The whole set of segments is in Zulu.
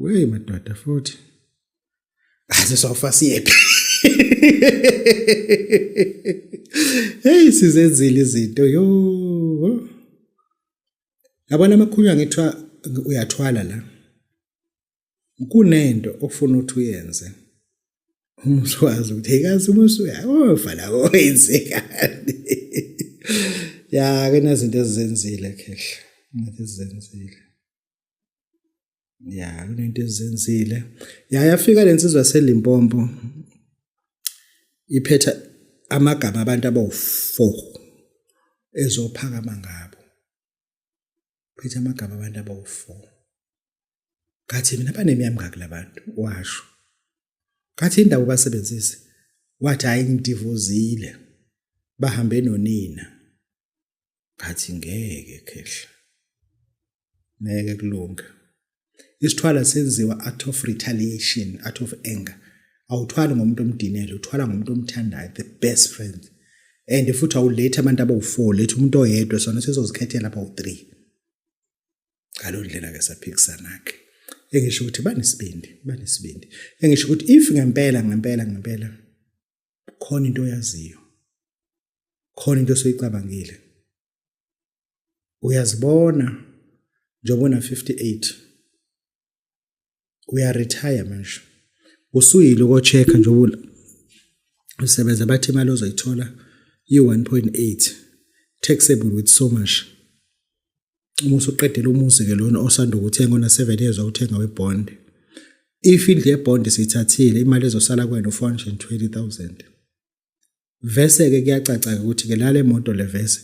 Hey madoda futhi. Aze sofa siyephi. Hey sizenzile izinto yo. Yabona amakhunywa ngithiwa uyathwala la. Kunento ofuna ukuthi uyenze. Uma uswazi ukuthi hey kazi uma usuyafa la wenzekani. Ya kunezinto ezizenzile khehla. Kunezinto ezizenzile. Ya kunento ezizenzile. Ya yafika lensizwa yaseLimpopo iphetha amagama abantu abawu-4 ezophakama ngabo. Phethe amagama abantu abawu-4. Ngathi mina banemiyami ngaki labantu washo. Ngathi indaba ubasebenzise wathi hayi ngidivozile bahambe nonina. Ngathi ngeke khehla. Ngeke kulunge. Isithwala senziwa out of retaliation, out of anger. Awuthwali ngomuntu omdinele, uthwala ngomuntu omthandayo, the best friend. And futhi awulethi abantu abawu-4, letha umuntu oyedwa sona sizozikhethela abawu-3. Ngaloo ndlela ke saphikisana ke. Engisho ukuthi banesibindi, banesibindi. Engisho ukuthi if ngempela ngempela ngempela khona into oyaziyo. Khona into osoyicabangile. Uyazibona njengoba una 58 uya retire manje. Usuyile uko check njengoba usebenza bathi imali ozoyithola yi-1.8 taxable with so much. Uma usuqedela umuzi ke lona osanda ukuthenga ona 7 years wawuthenga webond. If indlu yebond siyithathile imali ezosala kuwena u-420,000. Vese ke kuyacaca ke ukuthi ke lale moto le vese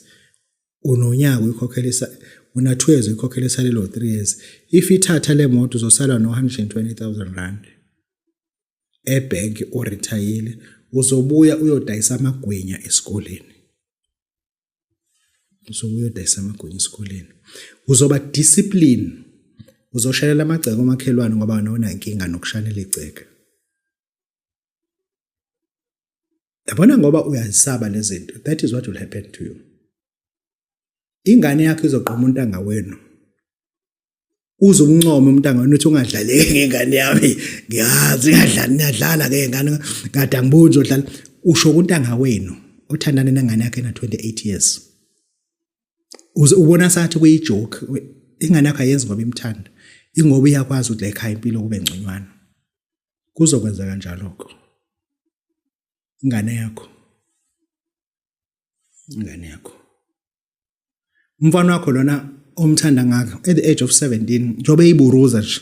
unonyaka uyikhokhelisa una 2 years uyikhokhelisa lelo 3 years. If ithatha le moto uzosala no 120,000 rand ebhenki urithayile uzobuya uyodayisa amagwinya esikoleni. Uzobuya uyodayisa amagwinya esikoleni. Uzoba discipline. Uzoshalela amagceke omakhelwane ngoba wena unankinga nokushanela igceke. Yabona ngoba uyazisaba lezi zinto. That is what will happen to you. Ingane yakho izoqoma untanga wenu. Uze umncome umntanga wenu uthi ungadlaleki ngengane yami. Ngiyazi ngadlala niyadlala ke ngane kade angiboni uzodlala. Usho kuntanga wenu othandana nengane yakhe na 28 years. Uze ubona sathi kuyi joke ingane yakho ayenzi ngoba imthanda. Ingoba iyakwazi ukuthi la ekhaya impilo kube ngconywana. Kuzokwenza kanjalo ko. Ingane yakho. Ingane yakho. Umfana wakho lona omthanda ngakho at the age of 17 njengoba eyiburuza nje.